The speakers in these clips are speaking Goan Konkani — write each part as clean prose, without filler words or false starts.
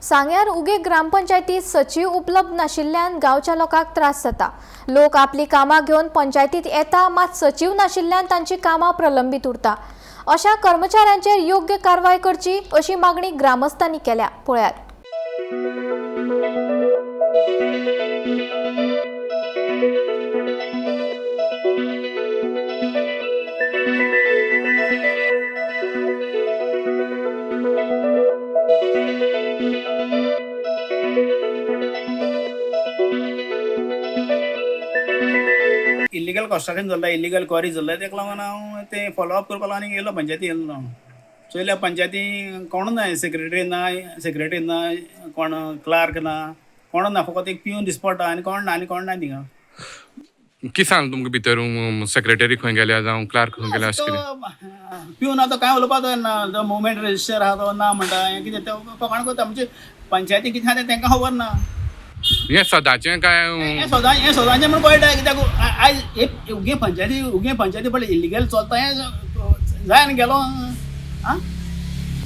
सांग्यार उगे ग्रामपंचायतीत सचीव उपलब्ध नाशिल्ल्यान गांवच्या लोकांक त्रास जाता. लोक आपली कामां घेवन पंचायतीत येता, मात सचीव नाशिल्ल्यान तांची कामां प्रलंबीत उरता. अशा कर्मचाऱ्यांचेर योग्य कारवाय करची अशी मागणी ग्रामस्थांनी केल्या. पळयात. इलिगल कन्स्ट्रक्शन चल्लां, इलिगल क्वॉरी चल्लां, तेका लागून हांव तें फॉलो अप करपाक लागून येयलो पंचायती येयलो हांव. चोयल्या पंचायती कोण ना, सेक्रेटरी ना, सेक्रेटरी ना, कोण क्लार्क ना, कोण ना, फकत एक पिवन दिस पडटा आनी कोण ना, आनी कोण ना थिंगा. कितें सांगलें तुमकां भितर सेक्रेटरी खंय गेल्या जावं क्लार्क खंय गेल्या अशें कितें? पिवन आतां कांय उलोवपाक ना, जो मुवमेंट रजिस्टर आहा तो ना म्हणटा, हें कितें तें फकाणां करता. म्हणजे पंचायती कितें आहा तें तांकां खबर ना. हें सदांचें काय? हें सदांचें म्हूण कळटा, कित्याक आयज एक उगे पंचायती, उगे पंचायती पळय इलिगल चलता, हें जाय आनी गेलो. आं,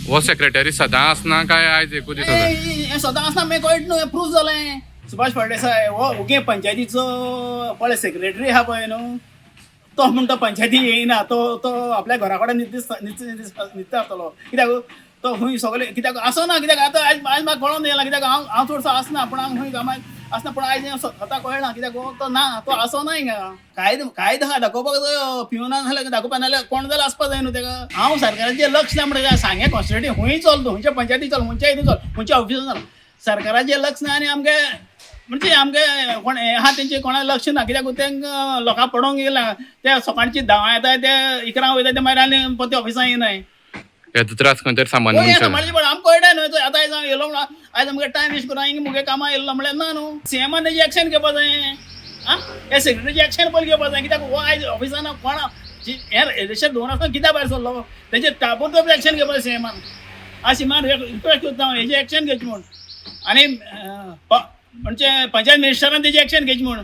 हो सेक्रेटरी सदां आसना काय आयज एकूच दीस आसा? हें सदां आसना, मागीर कळटा न्हू, हें प्रूफ जालें. सुभाष फळदेसाय हो उगे पंचायतीचो पळय सेक्रेटरी आहा पळय न्हू, तो म्हणटा पंचायती येयना, तो तो आपल्या घरा कडेन न्हिदता आसतलो. कित्याक तो खंय सगळे कित्याक आसना, कित्याक आतां आयज आयज म्हाका कळोन येयला, कित्याक हांव हांव चडसो आसना, पूण हांव खंय कामाक आसना, पूण आयज हें स्वता कळना कित्याक तो ना, तो आसना हिंगा. कायदो कायदो आहा दाखोवपाक जायो, पिवना जाल्यार दाखोवपाक, नाजाल्यार कोण जाल्यार आसपा जाय न्हू तेका. हांव सरकाराचें लक्ष ना म्हणटा, सांगें कॉन्स्टिट्युएन्सी खंय चल तूं, खंयच्या पंचायती चल, खंयच्या हितून चल, खंयच्या ऑफिसान चल, सरकाराचें लक्ष ना. आनी आमगे म्हणजे आमगे कोण हें आहा तेंचें कोणाक लक्ष ना, कित्याक तांकां लोकांक पडोंक येयला. ते सकाळची 10 येता, ते 11 वयता, ते मागीर आनी परते ऑफिसान येयनाय. हेचो त्रास खंय तरी सामान्य हें मनशाक. सांबाळचें पडटा, आमकां कळटा न्हू. आतां आयज हांव येयलो म्हणून आयज आमकां टायम वेस्ट करून हांवें मुगे कामां येयल्लो म्हळ्यार ना न्हू. सीएमान तेजी एक्शन घेवपा जाय, आं, हे सेक्रेटरीची एक्शन पयलीं घेवपा जाय, कित्याक हो आयज ऑफिसान कोण हें रजिस्टर दवरना आसतना कित्याक भायर सरलो, तेजेर ताबडतोब एक्शन घेवपा जाय सीएमान. आज सीएमान रिक्वेस्ट करता हांव हेजी एक्शन घेवची म्हूण, आनी म्हणजे पंचायत मिनिस्टरान तेजी एक्शन घेवची म्हूण.